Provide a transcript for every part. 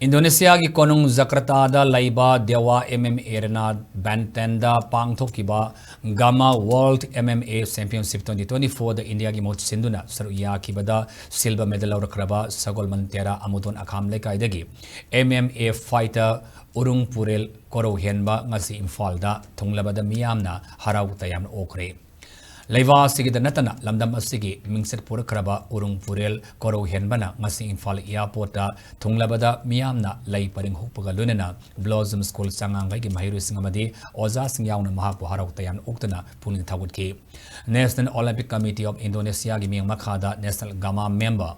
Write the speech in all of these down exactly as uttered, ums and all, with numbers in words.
ꯏꯟꯗꯣꯅꯦꯁꯤꯌꯥꯒꯤ ꯀꯣꯅꯨꯡ ꯖꯀꯔꯇꯥꯗ ꯂꯩꯕ ꯗꯦꯋꯥ M M A Arena ꯕꯦꯗꯃꯤꯟꯇꯟꯗ ꯄꯥꯡꯊꯣꯛꯈꯤꯕ gamma World M M A Championship twenty twenty-fourꯗ ꯏꯟꯗꯤꯌꯥꯒꯤ ꯃꯍꯨꯠ ꯁꯤꯟꯗꯨꯅ ꯁꯔꯨꯛ ꯌꯥꯈꯤꯕꯗ ꯁꯤꯜꯚꯔ ꯃꯦꯗꯜ ꯂꯧꯔꯛꯈ꯭ꯔꯕ ꯁꯒꯣꯜꯕꯟ ꯇꯦꯔꯥ ꯑꯃꯨꯗꯣꯟ ꯑꯈꯥꯝ ꯂꯩꯀꯥꯏꯗꯒꯤ M M A fighter ꯎꯔꯨꯡ ꯄꯨꯔꯦꯜ ꯀꯣꯔꯧꯍꯦꯟꯕ ꯉꯁꯤ ꯏꯝꯐꯥꯜꯗ ꯊꯨꯡꯂꯕꯗ ꯃꯤꯌꯥꯝꯅ ꯍꯔꯥꯎ ꯇꯌꯥꯝꯅ ꯑꯣꯛꯈ꯭ꯔꯦ꯫ ꯂꯩꯕꯥꯛ ꯑꯁꯤꯒꯤꯗ ꯅꯠꯇꯅ ꯂꯝꯗꯝ ꯑꯁꯤꯒꯤ ꯃꯤꯡꯆꯠ ꯄꯨꯔꯛꯈ꯭ꯔꯕ ꯎꯔꯨꯡ ꯄꯨꯔꯦꯜ ꯀꯣꯔꯧꯍꯦꯟꯕꯅ ꯉꯁꯤ ꯏꯝꯐꯥꯜ airportꯇ ꯊꯨꯡꯂꯕꯗ ꯃꯤꯌꯥꯝꯅ ꯂꯩ ꯄꯔꯦꯡ ꯍꯨꯛꯄꯒ ꯂꯣꯏꯅꯅ Blossom School ꯆꯉꯥꯡꯒꯩꯒꯤ ꯃꯍꯩꯔꯣꯏꯁꯤꯡ ꯑꯃꯗꯤ ꯑꯣꯖꯥꯁꯤꯡ ꯌꯥꯎꯅ ꯃꯍꯥꯛꯄꯨ ꯍꯔꯥꯎ ꯇꯌꯥꯝꯅ ꯑꯣꯛꯇꯨꯅ ꯄꯨꯛꯅꯤꯡ ꯊꯧꯒꯠꯈꯤ꯫ National Olympic Committee of Indonesiaꯒꯤ ꯃꯤꯠꯌꯦꯡ ꯃꯈꯥꯗ National ꯒꯥꯃꯥ member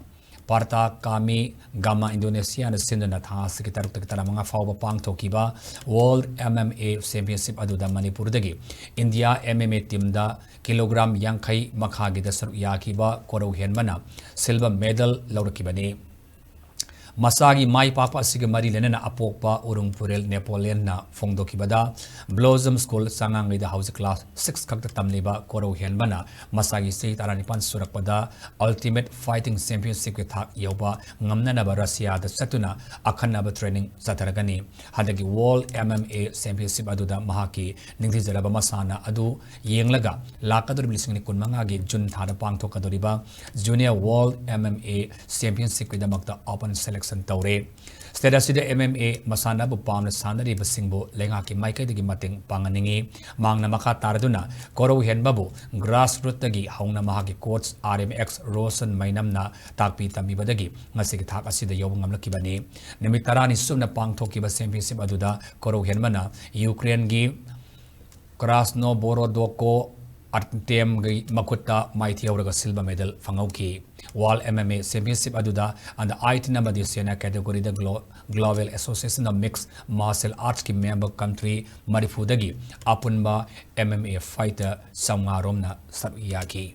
ꯄꯥꯔꯇꯥ ꯀꯥꯃꯤ ꯒꯥꯃꯥ ꯏꯟꯗꯣꯅꯦꯁꯤꯌꯥꯅ ꯁꯤꯟꯗꯨꯅ ꯊꯥ ꯑꯁꯤꯒꯤ ꯇꯔꯨꯛꯇꯒꯤ ꯇꯔꯥꯃꯉꯥ ꯐꯥꯎꯕ ꯄꯥꯡꯊꯣꯛꯈꯤꯕ World M M A Championship ꯑꯗꯨꯗ ꯃꯅꯤꯄꯨꯔꯗꯒꯤ ꯏꯟꯗꯤꯌꯥ M M A teamꯗ ꯀꯤꯂꯣꯒ꯭ꯔꯥꯝ ꯌꯥꯡꯈꯩ ꯃꯈꯥꯒꯤꯗ ꯁꯔꯨꯛ ꯌꯥꯈꯤꯕ ꯀꯣꯔꯧꯍꯦꯟꯕꯅ ꯁꯤꯜꯚꯔ ꯃꯦꯗꯜ ꯂꯧꯔꯛꯈꯤꯕꯅꯤ꯫ ꯃꯁꯥꯒꯤ ꯃꯥꯏ ꯄꯥꯛꯄ ꯑꯁꯤꯒ ꯃꯔꯤ ꯂꯩꯅꯅ ꯑꯄꯣꯛꯄ ꯎꯔꯨꯡ ꯄꯨꯔꯦꯜ ꯅꯦꯄꯣꯂꯤꯌꯟꯅ ꯐꯣꯡꯗꯣꯛꯈꯤꯕꯗ Blossom School ꯆꯉꯥꯡꯒꯩꯗ ꯍꯧꯖꯤꯛ class six ꯈꯛꯇ ꯇꯝꯂꯤꯕ ꯀꯣꯔꯧꯍꯦꯟꯕꯅ ꯃꯁꯥꯒꯤ ꯆꯍꯤ ꯇꯔꯥꯅꯤꯄꯥꯟ ꯁꯨꯔꯛꯄꯗ Ultimate Fighting Championshipꯀꯤ ꯊꯥꯛ ꯌꯧꯕ ꯉꯝꯅꯅꯕ ꯔꯁꯤꯌꯥꯗ ꯆꯠꯇꯨꯅ ꯑꯈꯟꯅꯕ training ꯆꯠꯊꯔꯒꯅꯤ꯫ ꯍꯟꯗꯛꯀꯤ World M M A Championship ꯑꯗꯨꯗ ꯃꯍꯥꯛꯀꯤ ꯅꯤꯡꯊꯤꯖꯔꯕ ꯃꯁꯥꯟꯅ ꯑꯗꯨ ꯌꯦꯡꯂꯒ ꯂꯥꯛꯀꯗꯧꯔꯤꯕ ꯂꯤꯁꯤꯡ ꯑꯅꯤ ꯀꯨꯟꯃꯉꯥꯒꯤ ꯖꯨꯟ ꯊꯥꯗ ꯄꯥꯡꯊꯣꯛꯀꯗꯧꯔꯤꯕ Junior World M M A Championshipꯀꯤꯗꯃꯛꯇ open selection ꯇꯧꯔꯦ꯫ State ꯑꯁꯤꯗ M M A ꯃꯁꯥꯟꯅꯕꯨ ꯄꯥꯝꯅ ꯁꯥꯟꯅꯔꯤꯕꯁꯤꯡꯕꯨ ꯂꯩꯉꯥꯛꯀꯤ ꯃꯥꯏꯀꯩꯗꯒꯤ ꯃꯇꯦꯡ ꯄꯥꯡꯍꯟꯅꯤꯡꯏ꯫ ꯃꯍꯥꯛꯅ ꯃꯈꯥ ꯇꯥꯔꯗꯨꯅ ꯀꯣꯔꯧꯍꯦꯟꯕꯕꯨ grassrootꯇꯒꯤ ꯍꯧꯅ ꯃꯍꯥꯛꯀꯤ coach R M X Roshan ꯃꯩꯅꯝꯅ ꯇꯥꯛꯄꯤ ꯇꯝꯕꯤꯕꯗꯒꯤ ꯉꯁꯤꯒꯤ ꯊꯥꯛ ꯑꯁꯤꯗ ꯌꯧꯕ ꯉꯝꯂꯛꯈꯤꯕꯅꯤ꯫ ꯅꯨꯃꯤꯠ ꯇꯔꯥꯅꯤ ꯆꯨꯞꯅ ꯄꯥꯡꯊꯣꯛꯈꯤꯕ championship ꯑꯗꯨꯗ ꯀꯣꯔꯧꯍꯦꯟꯕꯅ ꯌꯨꯀ꯭ꯔꯦꯟꯒꯤ ꯀ꯭ꯔꯥꯁꯅꯣ ꯕꯣꯔꯣꯗꯣꯀꯣ ꯑꯥꯔꯇꯦꯝꯒꯤ ꯃꯈꯨꯠꯇ ꯃꯥꯏꯊꯤꯍꯧꯔꯒ silver medal ꯐꯪꯍꯧꯈꯤ꯫ World M M A Championship ꯑꯗꯨꯗ under eighteen ꯑꯃꯗꯤ senior categoryꯗ Glo-, Global Association of Mixed Martial Artsꯀꯤ member country ꯃꯔꯤꯐꯨꯗꯒꯤ ꯑꯄꯨꯟꯕ M M A fighter ꯆꯥꯝꯃꯉꯥ ꯔꯣꯝꯅ ꯁꯔꯨꯛ ꯌꯥꯈꯤ꯫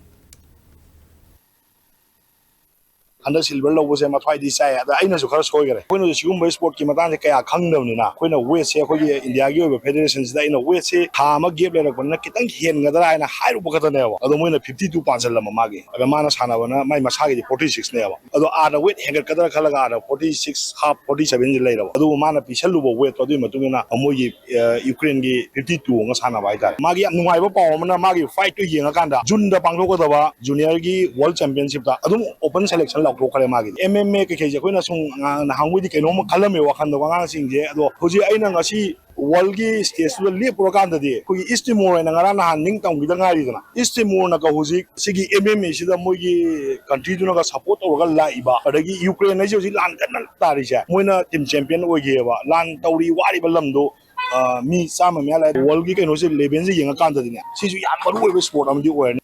ꯍꯟꯗꯛ silver ꯂꯧꯕꯁꯦ ꯃꯊ꯭ꯋꯥꯏꯗꯤ ꯆꯥꯏ꯫ ꯑꯗ ꯑꯩꯅꯁꯨ ꯈꯔ ꯁꯣꯏꯈꯔꯦ꯫ ꯑꯩꯈꯣꯏꯅꯁꯨ ꯁꯤꯒꯨꯝꯕ sportꯀꯤ ꯃꯇꯥꯡꯁꯦ ꯀꯌꯥ ꯈꯪꯗꯕꯅꯤꯅ, ꯑꯩꯈꯣꯏꯅ weightꯁꯦ ꯑꯩꯈꯣꯏꯒꯤ Indiaꯒꯤ ꯑꯣꯏꯕ federationꯁꯤꯗ ꯑꯩꯅ weightꯁꯦ ꯊꯥ ꯑꯃ gap ꯂꯩꯔꯛꯄꯅꯤꯅ ꯈꯤꯇꯪ ꯍꯦꯟꯒꯗ꯭ꯔꯥ ꯍꯥꯏꯅ ꯍꯥꯏꯔꯨꯕ ꯈꯛꯇꯅꯦꯕ꯫ ꯑꯗꯣ ꯃꯣꯏꯅ fifty two ꯄꯥꯟꯁꯤꯜꯂꯝꯕ ꯃꯥꯒꯤ꯫ ꯑꯗ ꯃꯥꯅ ꯁꯥꯟꯅꯕꯅ ꯃꯥꯏ ꯃꯁꯥꯒꯤꯗꯤ forty sixꯅꯦꯕ꯫ ꯑꯗꯣ ꯑꯥꯗ weight ꯍꯦꯟꯒꯠꯀꯗ꯭ꯔꯥ ꯈꯜꯂꯒ ꯑꯥꯗ forty six half, forty sevenꯁꯦ ꯂꯩꯔꯕ꯫ ꯑꯗꯨꯕꯨ ꯃꯥꯅ ꯄꯤꯁꯜꯂꯨꯕ weightꯇꯣ ꯑꯗꯨꯒꯤ ꯃꯇꯨꯡ ꯏꯟꯅ ꯃꯣꯏꯒꯤ, ꯑ, Ukraineꯒꯤ fifty two ꯑꯃꯒ ꯁꯥꯟꯅꯕ ꯍꯥꯏꯇꯥꯔꯦ꯫ ꯃꯥꯒꯤ ꯌꯥꯝ ꯅꯨꯡꯉꯥꯏꯕ ꯄꯥꯎ ꯑꯃꯅ ꯃꯥꯒꯤ fightꯇꯨ ꯌꯦꯡꯉꯀꯥꯟꯗ Juneꯗ ꯄꯥꯡꯊꯣꯛꯀꯗꯕ juniorꯒꯤ World Championshipꯇ ꯑꯗꯨꯝ open selection ꯂꯥꯎꯊꯣꯛꯈ꯭ꯔꯦ ꯃꯥꯒꯤꯗꯤ꯫ MMA ꯀꯩꯀꯩꯁꯦ ꯑꯩꯈꯣꯏꯅ ꯁꯨꯝ ꯉꯥ-, ꯅꯍꯥꯟꯈꯣꯏꯗꯤ ꯀꯩꯅꯣꯝꯃ ꯈꯜꯂꯝꯃꯦ ꯋꯥꯈꯜꯗ ꯑꯉꯥꯡꯁꯤꯡꯁꯦ꯫ ꯑꯗꯣ ꯍꯧꯖꯤꯛ ꯑꯩꯅ ꯉꯁꯤ worldꯀꯤ stageꯇꯨꯗ ꯂꯦꯞꯄꯨꯔꯀꯥꯟꯗꯗꯤ ꯑꯩꯈꯣꯏꯒꯤ East Timor ꯍꯥꯏꯅ ꯉꯔꯥꯡ ꯅꯍꯥꯟ ꯅꯤꯡ ꯇꯝꯈꯤꯗ ꯉꯥꯏꯔꯤꯗꯅ, East Timorꯅꯒ ꯍꯧꯖꯤꯛ ꯁꯤꯒꯤ MMAꯁꯤꯗ ꯃꯣꯏꯒꯤ countryꯗꯨꯅꯒ support ꯇꯧꯔꯒ ꯂꯥꯛꯏꯕ, ꯑꯗꯒꯤ Ukraine ꯍꯥꯏꯁꯦ ꯍꯧꯖꯤꯛ ꯂꯥꯟ ꯀꯟꯅ ꯇꯥꯔꯤꯁꯦ, ꯃꯣꯏꯅ team champion ꯑꯣꯏꯈꯤꯑꯕ, ꯂꯥꯟ ꯇꯧꯔꯤ ꯋꯥꯔꯤꯕ ꯂꯝꯗꯣ, ꯑ, ꯃꯤ ꯆꯥꯝꯃ ꯃꯌꯥ ꯂꯥꯛꯑꯦ꯫ Worldꯀꯤ ꯀꯩꯅꯣꯁꯦ, levelꯁꯦ ꯌꯦꯡꯉꯀꯥꯟꯗꯗꯤꯅꯦ, ꯁꯤꯁꯨ ꯌꯥꯝ ꯃꯔꯨ ꯑꯣꯏꯕ sport ꯑꯃꯗꯤ ꯑꯣꯏꯔꯅꯤ꯫